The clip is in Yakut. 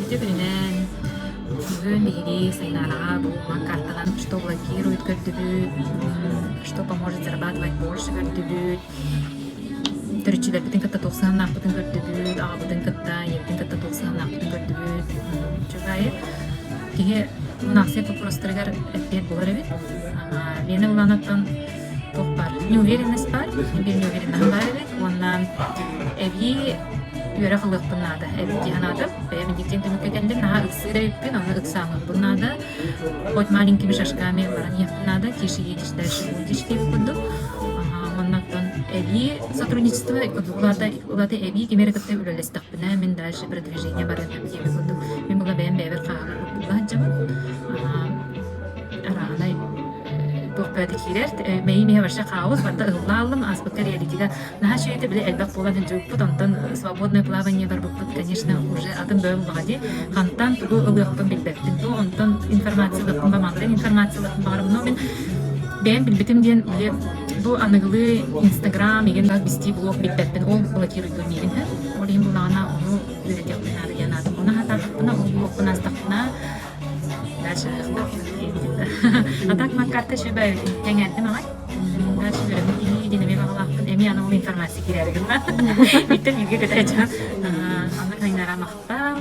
Үтүө күнүнэн! Бүгүн биһиги Сайнаараҕа бу картанан что блокирует көрдүбүт, что поможет зарабатывать больше көрдүбүт, төрүччүлэрбитин кытта туох сыһыаннаахпытын көрдүбүт, аҕабытын кытта, ийэбитин кытта туох сыһыаннаахпытын көрдүбүт. Үчүгэй киһи мунаахсыйа боппуруостарыгар эппиэт буолар эбит. Лена Улановтан туох баар? Неуверенность баар, биир неуверенность баар эбит. Уонна эбии үөрэх ылыахпын наада эбит дии санаатым. Бэйэм инниктэн түмүккэ кэллим, наһаа ыксыыр эбиппин, онно ыксааммыппын наада. Хоть маленькими шажками баран иһиэхпин наада, тише едешь, дальше будешь диэбит курдук. Уонна оттон эбии сотрудничество улаата улаата эбии кими эрэ кытта үлэлэстэхпинэ, мин дальше продвижение барыам диэбит курдук. Мин була бэйэм бэйэбэр хааһылар курдук сылдьабын. Арааһынай туох бэйэтэ киирэр. Мэйиим иһэ вообще хаос, барыта ыһыллааллым, ааспыкка реалитига Наһаа үчүгэй били элбэх буолан сылдьыбыппыт, онтон свободное плавание барбыппыт, конечно, уже атын бөҕө буллаҕа дии. Хантан тугу ылыахпын билбэппин туу, онтон информация ылыахпын бамантан информация ылыахпын баҕарабын. Но мин бэйэм билбитим диэн били бу аныгылыы Инстаграм игин вести блог билбэппин, ол блокируйдуон миигин һэ. Ол иһин буллаҕына ону үөрэтиэхпин наада диэн аатым. Ону хатаатахпына, ол блокпун астахпына дальше ыахтаахпын диэбитим да. А так маккарта үчүгэй кэҥээрдим аҕай. Дальше үөрэммит киһи диэн эмиэ баҕалаахпын. Эмиэ аны ол информация киирээри гынна. Биттэн үйгэ көтөөччү. Аны Айнара махтал.